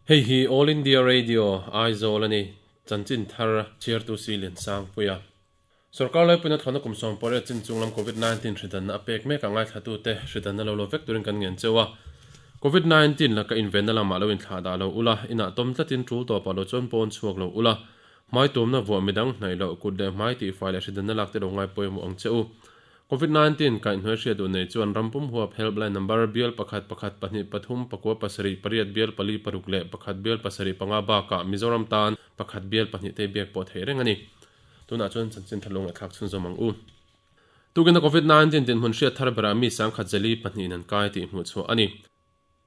Hei hi All India Radio, Aizawl a ni. Chanchin thar chhiartu si Liansangpuia. Sorkar laipuina thlawhna kum 18 chin chunglam Covid 19 hridanna a pek mek a ngaithlatute hridanna lo lo vek turin kan ngen cheu a. Covid 19 laka invenna lamah lo inthlahdah lo ula, inah tawm tlatin tul tawpah lo chuan pawn chhuak lo ula, hmai tumna vuah midang hnaih loh kut leh hmai tihfai leh hridanna lak te lo ngai pawimawh ang che u. Covid 19 kaihhnuai hriat duh nei chuan ram pum huap helpline number bial pakhat pakhat pahnih pathum pakua pasarih pariat bial pali paruk leh pakhat bial pasarih panga bakah Mizoram tan pakhat bial pahnih te biak pawh theih reng a ni. Tunah chuan chanchin thar lung ngaihthlak chhunzawm ang u. Tukin a Covid 19 dinhmun hriat thar berah mi sangkhat zeli pahnihin an kai tih hmuh chhuah a ni.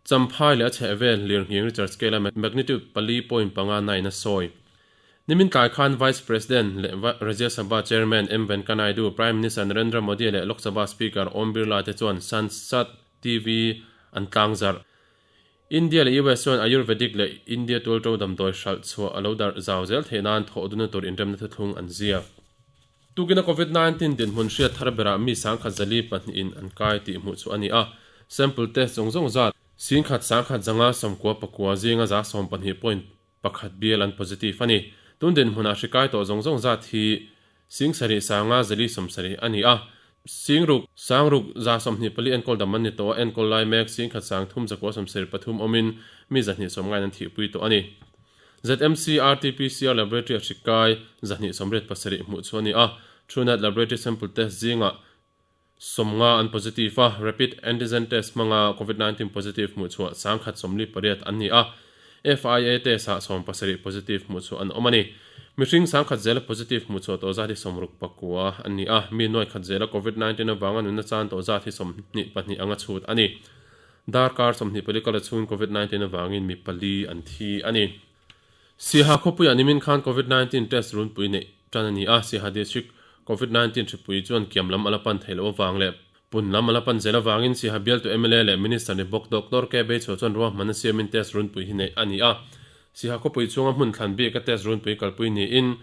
Champhai leh a chhehvel lirnghing Richard scale a magnitude pali point panga nine a sawi. Nimin tlai khan Vice President leh Rajya Sabha Chairman M Venkaiah Naidu, Prime Minister Narendra Modi leh Lok Sabha Speaker Om Birla te chuan Sansad TV an tlangzarh. India leh US chuan Ayurvedic leh India tualto damdawi hralh chhuah a lo darh zau zel theih nan thawh duna tur inremna thuthlung an ziak. Tukina Covid 19 dinhmun hriat thar berah mi sangkhat zali pahnihin an kai tih hmuh chu a ni a, sample test zawng zawng zat singkhat sangkhat zanga sawmkua pakua zinga za sawmpahnih point pakhat bial an positive a ni. Tun dinhmunah hri kai tawh zawng zawng zat hi sing sarih sanga zali sawmsarih a ni a. Singruk, sangruk, 24 enkawl dam an ni tawh a, enkawl lai mek singkhat sang thum zakua sawmsarih pathum awmin mi 290 an thihpui tawh a ni. ZMC RT-PCR Laboratory a hri kai 287 hmuh chu a ni a, Truenat Laboratory sample test zingah 50 an positive a, rapid antigen test hmanga Covid 19 positive hmuh chhuah 148 an ni a, FIA test ah 70 positive hmuh chhuah an awm a ni. Mihring 10,000 zela positive hmuh chhuah tawh zat hi 69 an ni a, mi nuai khat zela Covid 19 avanga nunna chan tawh zat hi 22 anga chhut a ni. Darkar 24 kala chhungin Covid 19 avangin mi pali an thi a ni. Siaha khawpuiah nimin khan Covid 19 test runpui neih tan a ni a, Siaha District Covid 19 hripui chuan kiam lam a la pan theih loh avang leh pun lam a la pan zel avangin Siaha bialtu mla leh Minister ni bawk Doctor K Beichhuah chuan ruahmanna siamin test runpui hi neih a ni a. Siaha khawpui chhunga hmun thlan bik a test runpui kalpui niin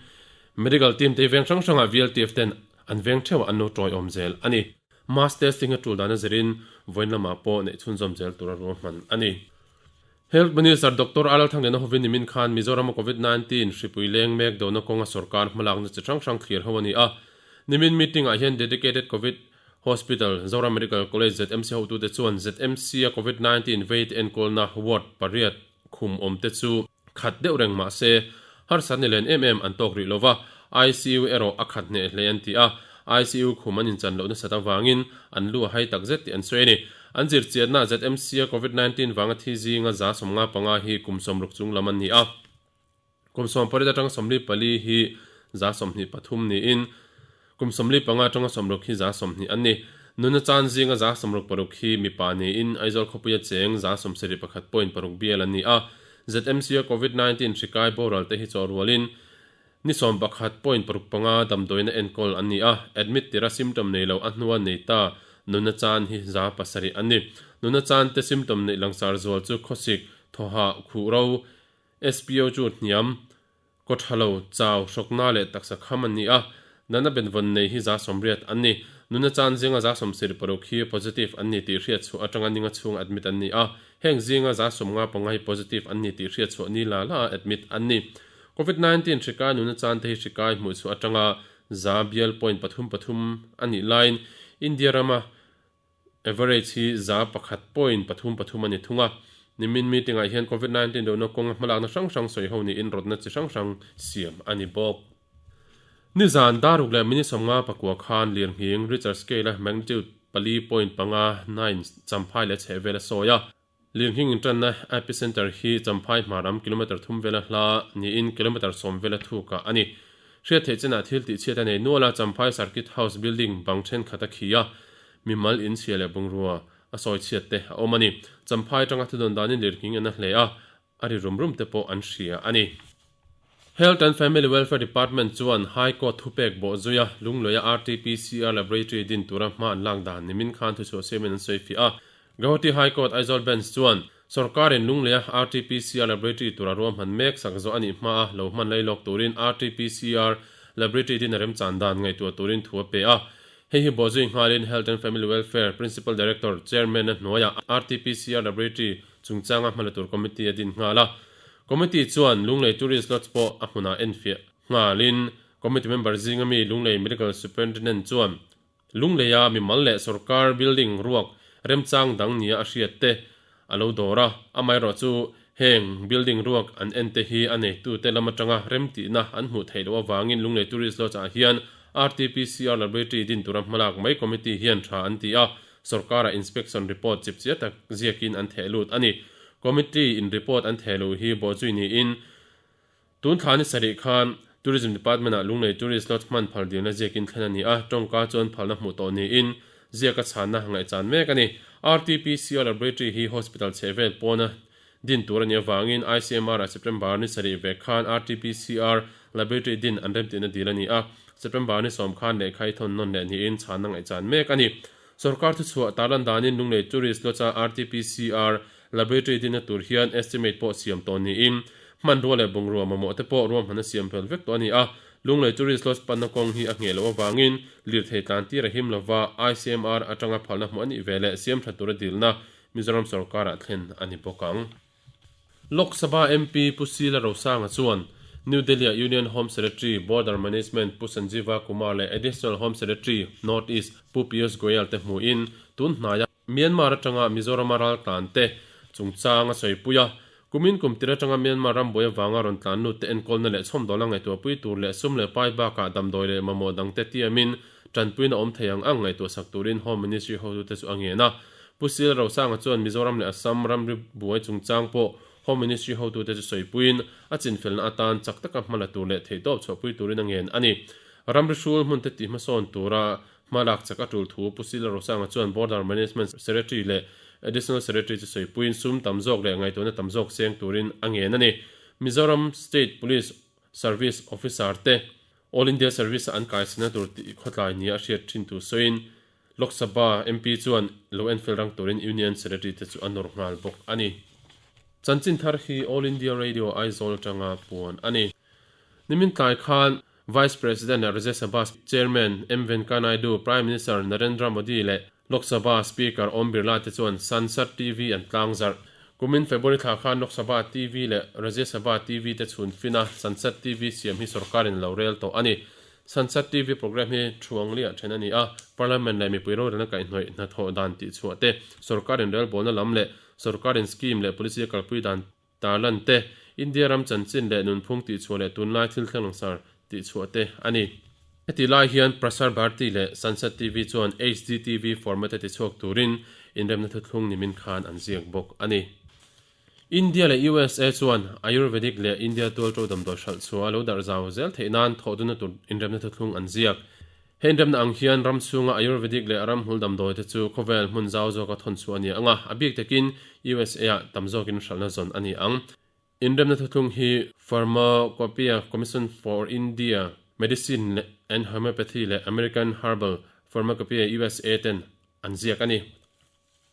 Medical team te hi veng hrang hrangah VLTF ten an veng theuhah an lo tawiawm zel a ni. Mass testing a tul dan a zirin vawiin lamah pawh neih chhunzawm zel tura ruahman a ni. Health Minister Doctor Alal Thangliana hovin nimin khan Mizoram-a Covid 19 hripui leng mek dona kawnga sorkar hmalakna chi hrang hrang thlir ho a ni a. Nimin meeting-ah hian Dedicated Covid Hospital, Zoram Medical College ZMC hotute chuan ZMC-a Covid 19 vei te enkawlna ward pariat khum awm te chu khat deuh reng mah se harsat ni len em em an tawk rih lova, ICU erawh a khat hneh hle an ti a, ICU khum an inchan loh nasat avangin an lu a hai tak zet tih an sawi a ni. An zirchiatna ZMC-a Covid 19 vanga thi zinga 75 hi kum 60 chung lam an ni a, kum 18 atanga 44 hi 23 niin kum 45 atanga 60 hi 20 an ni. Nuna chan zinga 66 hi mipa niin Aizawl khawpuia cheng 71.6 bial an ni a. ZMC-a Covid 19 hri kai boral te hi chawh rualin ni 11.65 damdawiina enkawl an ni a, admit tira symptom nei lo a hnua nei ta nuna chan hi 700 an ni. Nuna chan te symptom neih langsar zual chu khawsik, thawhah, khuh ro, SPO chu hniam, kaw tha lo, chau, hrawkna leh taksa kham an ni a, natna benvawn nei hi 80 an ni. Nuna chan zinga 76 hi positive an ni tih hriat chhuah atanga ninga chhunga admit an ni a, heng zinga 55 hi positive an ni tih hriat chhuah ni la la a admit an ni. Covid 19 hri kai nuna chan te hi hri kai hmuh chhuah atanga za bial point pathum pathum a nih laiin India rama average hi za pakhat point pathum pathum a ni thung a. Nimin meeting ah hian Covid 19 dohna kawnga hmalakna hrang hrang sawi ho niin rawtna chi hrang hrang siam a ni bawk. Nizan daruk leh minute 59 khan lirnghing Richter scale a magnitude pali point panga nine champhai leh chhehvel a sawi a. Lirnghing intanna epicenter hi Champhai hmaram kilometre thum vela hla niin kilometre sawm vela thukah a ni. Hriat theih chenah thil tihchhiat a nei nual a, Champhai Circuit House building bang thenkhat a khi a, mimal inchhia leh bungrua a sawi chhiat te a awm a ni. Champhai atanga thudawn danin lirnghing an a hle a, a ri rum rum te pawh an hria a ni. Health and Family Welfare Department chuan High Court thupek bawh zuia Lungluaia RT-PCR Laboratory din tura hma an lak dan nimin khan thuchhuah siamin an sawi fiah a. Guwahati High Court Aizawl Bench chuan sorkarin Lungluaia RT-PCR Laboratory tura ruahman mek sak zawh a nih hmaa lo hman lei lawk turin RT-PCR Laboratory din a remchan dan ngaihtuah turin thu a pe a. Hei hi bawhzui nghalin Health and Family Welfare Principal Director Chairman-a hnuaiah RT-PCR Laboratory chungchanga hmala tur committee a din nghal a. Committee chuan Lunglei Tourist Lodge pawh a hmunah enfiah nghalin Committee member zinga mi Lunglei Medical Superintendent chuan Lungleia mimal leh sorkar building ruak remchang dang nia a hriat te a lo dawr a, amaherawh chu heng building ruak an en te hi a neitute lam atanga remtihna an hmuh theih loh avangin Lunglei Tourist Lodge ah hian RTPCR Laboratory din tura hmalak mai committee hian tha an ti a, sorkara inspection report chipchiar tak ziakin an theh lut a ni. Committee in report an theh loh hi bawhzui niin Tun thla ni sarih khan Tourism Department ah Lunglei Tourist Lodge hman phal dilna ziakin thlen a ni a, tawngka chuan phalna hmuh tawh niin ziak a chhanna ngaihchan mek a ni. RTPCR Laboratory hi hospital chhehvel pawna din tur a nih avangin ICMR ah September ni sarih vek khan RTPCR Laboratory din an remtihna dil a ni a, September ni sawm khan lehkha i thawn nawn leh niin chhanna ngaihchan mek a ni. Sorkar thuchhuah tarlan danin Lunglei Tourist Lodge-a RTPCR Laboratory dinna tur hian estimate pawh siam tawh niin hmanrua leh bungrua mamawh te pawh ruahmanna siam fel vek tawh a ni a. Lunglei Tourist Lodge panna kawng hi a ngheh loh avangin lirthei tlan tir a him lova, ICMR atanga phalna hmuh a nih ve leh siam tha tura dilna Mizoram sorkarah thlen a ni bawk ang. Lok Sabha MP Pu Sila Rosanga chuan New Delhi-ah Union Home Secretary, Border Management, Pu Sanjeeva Kumar leh Additional Home Secretary, North East, Pu Piyush Goyal te hmuhin tun hnaia Myanmar atanga Mizorama raltlan te chungchang a sawipui a, kumin kum tir atanga Myanmar rambuai avanga rawn tlan lut te enkawlna leh chhawmdawlna ngaihtuahpui tur leh sum leh pai bakah damdawi leh mamawh dangte tiamin tanpuina awm thei ang ang ngaihtuahsak turin Home Ministry hotute chu a ngen a. Pu Sil Rosanga chuan Mizoram leh Assam ramri buai chungchang pawh Home Ministry hotute chu sawipuiin a chinfelna atan chak taka hma la tur leh theihtawp chhuahpui turin a ngen a ni. Ramri hrul hmunte tihhmasawn tura Hma lak chak a tul thu Pu Sila Rosanga chuan Border Management Secretary leh Additional Secretary chu sawipuiin sum tam zawk leh ngaihtuahna tam zawk seng turin a ngen a ni. Mizoram State Police Service Officer te All India Service a an kaisana tur tih khawtlai nia a hriat thin thu sawiin Lok Sabha MP chuan lo enfel rang turin Union Secretary te chu a nawr nghal bawk a ni. Chanchin thar hi All India Radio Aizawl atanga puan a ni. Nimin tlai khan Vice President leh Rajya Sabha Chairman M Venkaiah Naidu, Prime Minister Narendra Modi leh Lok Sabha Speaker Om Birla te chuan Sansad TV an tlangzarh. Kumin February thla khan Lok Sabha TV leh Rajya Sabha TV te chhun fina Sansad TV siam hi sorkarin lo rel tawh a ni. Sansad TV programme hi thuangliah then a ni a, Parliament leh mipui rorelna kaihhnawih hnathawh dan tihchhuah te, sorkarin relbawlna lam leh sorkarin scheme leh policy a kalpui dan Tarlan te, India ram chanchin leh nunphung tihchhuah leh tunlai thil thleng langsar tihchhuah te a ni. Heti lai hian Prasar Bharati leh Sansad TV chuan HDTV format-a tichhuak turin inremna thuthlung nimin khan an ziak bawk a ni. India leh USA chuan Ayurvedic leh India tualṭo damdawi hralh chhuah a lo darh zau zel theih nan thawhdunna tur inremna thuthlung an ziak. He inremna ang hian ram chhunga Ayurvedic leh ramhmul damdawi te chu khawvel hmun zau zawka thawn chhuah a ni ang a, a bik takin USA-ah tam zawkin hralhna zawn a ni ang. Inremna thuthlung hi Pharmacopoeia Commission for India Medicine and Homeopathy leh American Herbal Pharmacopoeia USA ten an ziak a ni.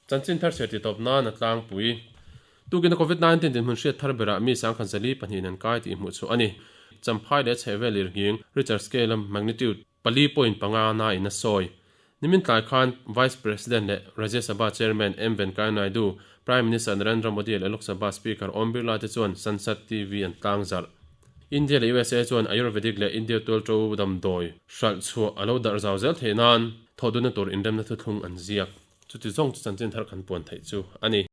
Chanchin thar chhiar titawp nan a tlangpui. Tukin a Covid 19 dinhmun hriat thar berah mi sangkhat zali pahnihin an kai tih hmuh chhuah a ni. Champhai leh chhehvel lirnghing Richter scale a magnitude 4.5 na in a sawi. Nimin tlai khan Vice President leh Rajya Sabha Chairman M Venkaiah Naidu, Prime Minister Narendra Modi leh Lok Sabha Speaker Om Birla te chuan Sansad TV an tlangzarh. India leh USA chuan Ayurvedic leh India tualṭo damdawi hralh chhuah a lo darh zau zel theih nan thawhdunna tur inremna thuthlung an ziak. Chuti zawng chu chanchin thar kan puan theih chu a ni.